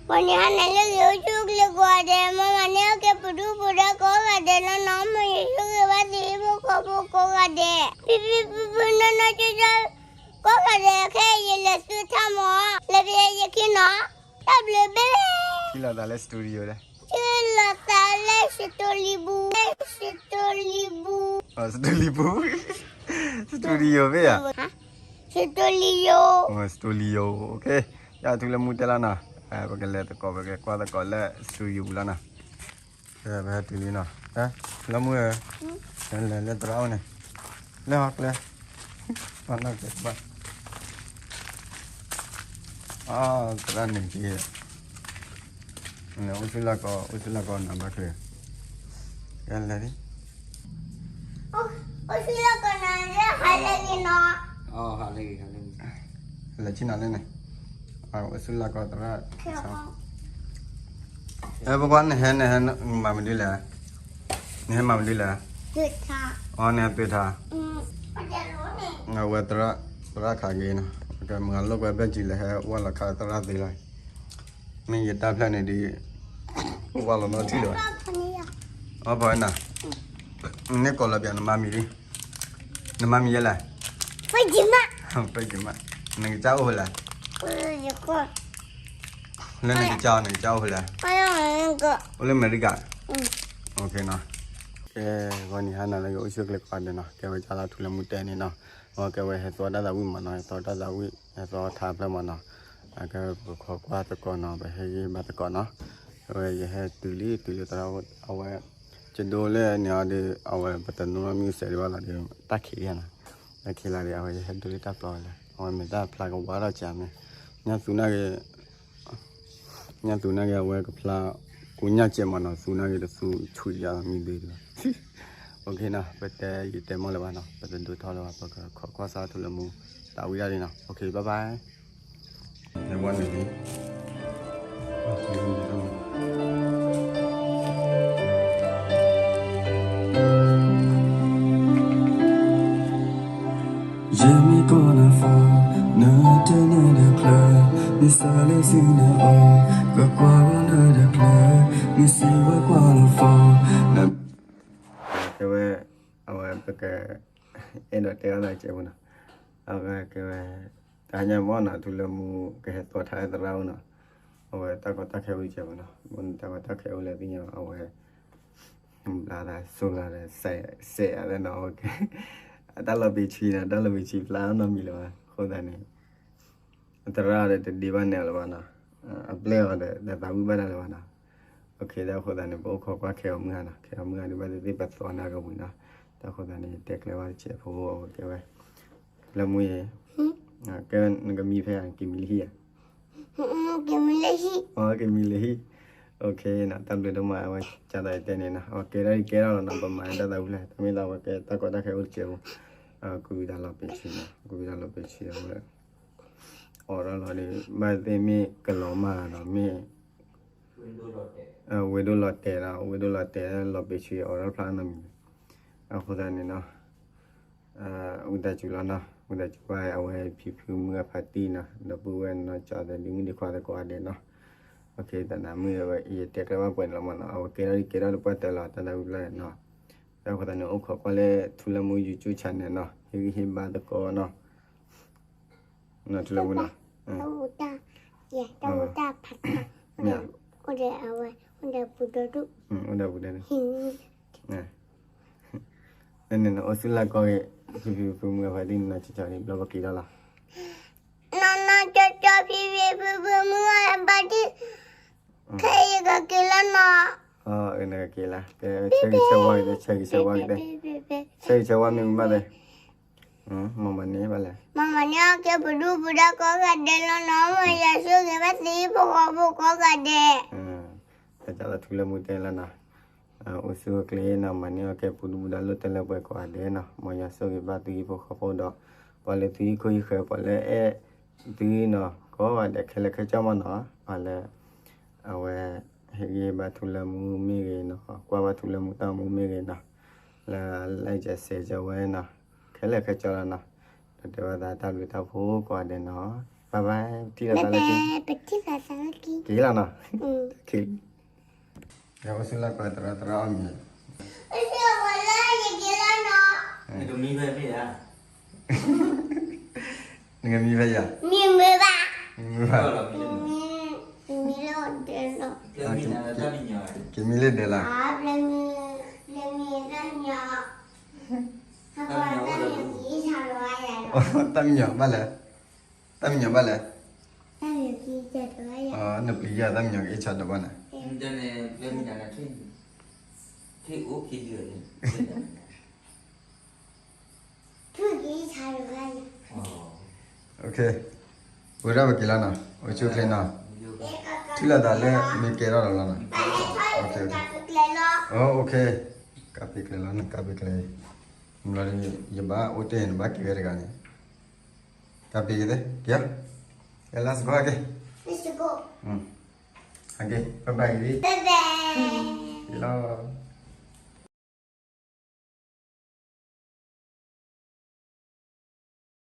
ပှၤန့ၣ်ဟါန့ၣ်လၢဂ့ၤ အိၣ်ဆူၣ်အိၣ်ချ့ကိးဂၤဒဲး, မ်မၤန့ၢ်အီၣ်ကဲပဒုၣ်ပဒါကိးဂၤဒဲးလီၤနီၤ, မ်ယဆိၣ်ဂ့ၤဘၣ်သုဟံၣ်ဖိဃီဖိကိးဂၤဒဲး, ဖံဖံဖုဖုနီၢ်နီၢ်ကၠီကၠီ ကိးဂၤဒဲးခဲအံၤ ယလဲၤဆူထါမီၤ, လဲၤဖဲယခံနီၤ, တၢ်ဘျုးဘ့ၣ်, ထံၣ်လိာ်သးလၢ studio လဲၣ်, ထံၣ်လိာ်သးလၢ စတိၤလံၤပူၤ, စတိၤလံၤပူၤ, စတိၤလံၤပူၤ, studio ဖဲဧါ, studio, studio, ယထူလၢမူတဲလီၤနီၤ, ပကလဲၤသကိး ပကကွၢ်သကိးလၢ studio ပူၤလီၤနီၤ, ပဟဲတုၤလံနီၤ, ထူလၢမူဧၢ, လဲၤလၢသရၣ်အိၣ်န့ၣ်, လၢဟီကျဲ, ပှၤနီၢ်ကျဲဘၣ်, အသရၣ်န့ၣ်က့ၤ အိၣ်ဆူၣ်လၢကီ, အိၣ်ဆူၣ်လၢကီနၤဘၣ်ချ့, ကဲလဲၤဒ်, အိၣ်ဆူၣ်လၢကီနၤ ဟးလၢဂ့ၤနီၤ, လဲၤဆ့ၣ်နီၤလၢန့ၣ်, အိၣ်ဆူၣ်လၢကီသရၣ်, အဲ ပကွၢ်နဟဲ နဟဲမၤမနုၤလဲၣ်, နဟဲမၤမနုၤလဲၣ်, အီ နဟဲပၢၤထါ, အဝဲသရၣ်, သရၣ်ခးက့ၤနီၤ, မၤလိာ်ကွဲဖျၢၣ်ကံၤလၢဟဲဝၢ်လီၤခးသရၣ်သ့လီၤ, မ့ၢ်ယတၢ်ဖျၢၣ်န့ၣ်ဒ် ဝၢ်လီၤနီတထံၣ်လၢၤဘၣ်, အီ ပှၤနၤ, နကိးလီၤပျးနမါမံၤဒ်, နမါမံၤယဲလဲၣ်, ပကမး, နကစၢ်အိၣ်ဖဲလဲၣ်, လၢနကစၢ်အီၤ နကစၢ်အိၣ်ဖဲလဲၣ်, အိၣ်လၢအမဲရကၤ, ကဲ, ဂီၤနံၤဟါနၤလၢဂ့ၤ အိၣ်ဆူၣ်အိၣ်ချ့ကိးဂၤဒဲးနီၤ, ကဲဝဲကၢ်လၢထူလၢမူတဲန့ၣ်နီၤ, အဝဲကဲဝဲဟဲသီတၢ်သးဝံၣ်မးနီၤ, ဟဲသီတၢ်သးဝံၣ် ဟဲသီထါဖျၢၣ်မးနီၤ, အကဲပကခိးကွၢ်သကိးနီၤ, ပဟ့ၣ်ဂံၢ်ဘါသကိးနီၤ, အဝဲယဟဲတုၤလံ တုၤလၢသရၣ်အိၣ်, အဝဲ ကဒိလၢန့ၣ်အီၤဒီး အဝဲပတနီၣ်မံၤစဲးဒံးဘၣ်လီၤဒီး တၢ်ခံးယါနီၤ, တၢ်ခံးလၢဒီး အဝဲယဟဲဒိလၢတၢ်ပျီဝဲလဲၣ်, အဝဲမ့ၢ်တၢ်ဖျါကဝါထီၣ်ကၢ်မ့ၢ်, ညၣ်သူနာ်က့ၤ ညၣ်သူနာ်က့ၤ အဝဲကဖျါ ကူညၣ်စဲးမးနီၤ, သူနာ်က့ၤတသူဆွံးယါမံၤဒုးဒံးဘၣ်, နီၤ, ပတဲယတဲမီၢ်လၢၤဘၣ်နီၤ, ပတဒိးထီၣ်လၢၤဘၣ်, ပကခိးကွၢ်စးထူလၢမူ သးဝံၣ်ဒၣ်လံနီၤ, ဘၣ်ဘၣ် ဝဲန့ၣ် ယမ့ၢ်ကိးနၤ phone, နတဲနၤဒီးချၢ, မ့ၢ်စးလၢစုနၤအီၤ, ကကွၢ်ဝဲနၤဒီးချၢ, မ့ၢ်စံးဝဲကွၢ်နၤ phone, န တဲဝဲ, အဝဲပက အဲၣ်ဒိးတဲအီၤသးကဲးဖိနီၤ, အဝဲကဲဝဲ, တဟါညါမ့ၢ်နီၤ ထူလၢမူ ကဟဲသီထါလၢသရၣ်အိၣ်နီၤ, အဝဲတၢ်ကီတၢ်ခဲအိၣ်ကဲးဖိနီၤ, မ့ၢ်တၢ်ကီတၢ်ခဲအိၣ်လၢသ့ၣ်ညါ အဝဲ ဘျါသးစိလၤဒီး စဲးအသးနီၤ, အတၢ်လီၤပ့ၤဆှံနီၤ, တၢ်လီၤပ့ၤဆှံဖျါနီတမံၤလၢၤဘၣ်, အဃိသတးန့ၣ် အသရၣ်ဒီးတဒ့ဘၣ်နဲၣ်လၢၤဘၣ်နီၤ, အပျဲၢ်အီၤဒီး တသးဝံၣ်ဘၣ်ဒၣ်လၢၤဘၣ်နီၤ, တၢ်အဃိသတးန့ၣ် ပအိၣ်ခိးကွၢ်ခဲအီၤမုၢ်ဂၤနီၤ, ခဲအီၤမုၢ်ဂၤဒုးဘၣ်သ့ၣ်သ့ၣ်ပသီနၤကဝံၤနီၤ, တၢ်အဃိသတးန့ၣ် ယတဲကျဲဘၣ်တစဲးဖိအဝဲကဲဝဲ, လၢမူယဲ, ကဲနကမံဖဲဧါ, က့ၤမံလၢဟံၣ်ဧါ ကမံလၢဟံၣ်, ကမံလၢဟံၣ်, တၢ်ဘျုးဒိၣ်မး အဝဲကၢ်သးယတဲန့ၣ်နီၤ, အဝဲကဲထီၣ်ဒ်ကဲထီၣ်လီၤနီၤ, ပမၤတၢ်သးဝံၣ်ဖျါ တၢ်မ့ၢ်သးဝဲကဲတၢ်ကီတၢ်ခဲအိၣ်တစဲးဖိ, ကွံာ်ဝံၤတၢ်လီၤပ့ၤဆှံနီၤ, ကွံာ်ဝံၤတၢ်လီၤပ့ၤဆှံအဝဲ အိးထီၣ်လီၤဒီး ဘၣ်သ့ၣ်မ့ၢ်ကလီၤမၢ်ဒီး မ့ၢ် ဝ့ၢ်ဒိၣ်လီၤတဲာ်ဒီး ဝ့ၢ်ဒိၣ်လီၤတဲာ် လီၤပ့ၤဆှံအိးထီၣ်ဖျါနီတမံၤ, အဃိသတးန့ၣ်နီၤ, ဝံသးစူၤလီၤနီၤ, ဝံသးစူၤဘၣ် အဝဲဖံဖုမုၢ်ဂၤဖးတံၢ်နီၤ, ဒီပုၢ်ဝဲၢ်နီၤ ကၠီသဲးဒုးမုၣ်ဒံးခွါသကိးဂၤဒဲးနီၤ, သနာ်မုၢ်ဝဲ ယတဲကျဲဘၣ်ပှဲၤန့ၣ်လီၤမးနီၤ, အဝဲကဲထီၣ်ဒ်ကဲထီၣ်ဒီးပှၢ်တၢၢ်လီၤ တၢ်သးဝံၣ်ဖျါနီၤ, အဃိသတးန့ၣ် အိၣ်ခိးကွၢ်လၢထူလၢမူ YouTube channel နီၤ, ဟ့ၣ်ဂံၢ်ဟ့ၣ်ဘါသကိးနီၤ ထူလၢမူနီၤ, တၢ်အိၣ်တၢ်, တၢ်အိၣ်တၢ်ဖးတၢ်, အိၣ်ဒီးအဝဲ အိၣ်ဒီးပူၤဒီဒူၣ်, အိၣ်ဒီးပူၤဒီဒူၣ်, န့ၣ် အိၣ်ဆူၣ်လၢ်ကီက့ၤ, ဖံဖံဖုမုၢ်ဂၤဖးတံၢ်နီၤ ဆံးဆံးလံ ဘျီပက့ၤထီၣ်လီၤ, နီၢ်နီၢ်ကၠီကၠီ ဖံဖံဖုဖုမုၢ်ဂၤဖးတံၢ်, ခဲအံၤကက့ၤလီၤနီၤ, နကက့ၤလီၤ, ဆၢဂ့ၤဆၢဝါက့ၤ, ဆၢဂ့ၤဆၢဝါက့ၤ, ဆၢဂ့ၤဆၢဝါမ့ၢ်မးသ့ မ့ၢ်မၤန့ၢ်ဘၣ်လဲၣ်, မ့ၢ်မၤန့ၢ်အီၣ်ကဲပဒုၣ်ပဒါကိးဂၤဒဲးလီၤနီၤ, မ်ယွၤဆိၣ်ဂ့ၤဘၣ်သုဟံၣ်ဖိဃီဖိကိးဂၤဒဲး, တၢ်လီၤထူလၢမူတဲလီၤနီၤ, အိၣ်ဆူၣ်အိၣ်ချ့နီၤ, မၤန့ၢ်အီၣ်ကဲပဒုၣ်ပဒါလၢတၢ်လၢပှဲၤကိးဂၤဒဲးနီၤ, မ်ယွၤဆိၣ်ဂ့ၤဘၣ်သုဟံၣ်ဖိဃီဖိဒီး ပှၤလၢသုဟံၣ်ခိၣ်ဟံၣ်ဃၢၤ ပှၤလၢအဲၣ်သုနီၤ, ကိးဂၤဒဲးခဲလၢာ်ခဲဆ့မးနီၤ, ပှၤလၢ အဝဲ ဟ့ၣ်ဂံၢ်ဘါထူလၢမူမ့ၢ်ဂ့ၤနီၤ, ကွၢ်ဘၣ်ထူလၢမူတၢ်မူမ့ၢ်ဂ့ၤနီၤ, လၢ like ကဲ share ကဲဝဲနီၤ, ခဲလၢာ်ခဲဆ့လီၤနီၤ, ဒီးတဲဘၣ်သးတၢ်ဘျုးတၢ်ဖှိၣ်ကိးဂၤဒဲးနီၤ ဘၣ်ဘၣ်, ပထံၣ်လိာ်သးလၢခံ, ပထံၣ်လိာ်သးလၢခံ, က့ၤလီၤနီၤ, က့ၤလီၤ, ယအိၣ်ဆူၣ်လၢပှဲၤသရၣ်သရၣ်အီၣ်မ့ၤ, နကမံဖဲယၤ, မံမ့ၢ်ဘၣ်, မံမ့ၢ်ဘၣ်, ကမံလၢဒဲးလီၤ, တၢ်မံညီဘၣ်လဲၣ်, တၢ်မံညီဘၣ်လဲၣ်, နပျံၤယၤတၢ်မံညီကအ့ၣ်ဆါဒီးဘၣ်နၤ, ဝဲဒၣ်ပက့ၤလီၤနီၤ, အိၣ်ဆူၣ်ချ့နီၤ, ထံၣ်လိာ်သးလၢမ့ၢ်ကဲထီၣ်လီၤလီၤနီၤ, ကါပ့ၤကျဲလီၤ, ကါပ့ၤကျဲ, ယဘၣ်အိၣ်တ့ၢ်နဘၣ်က့ၤဝဲတဂၤန့ၣ်, ကါပ့ၤက့ၤသ့, က့ၤ, ကဲ let's go ဟဲက့ၤ, ဟဲက့ၤ bye bye က့ၤ, က့ၤလီၤ.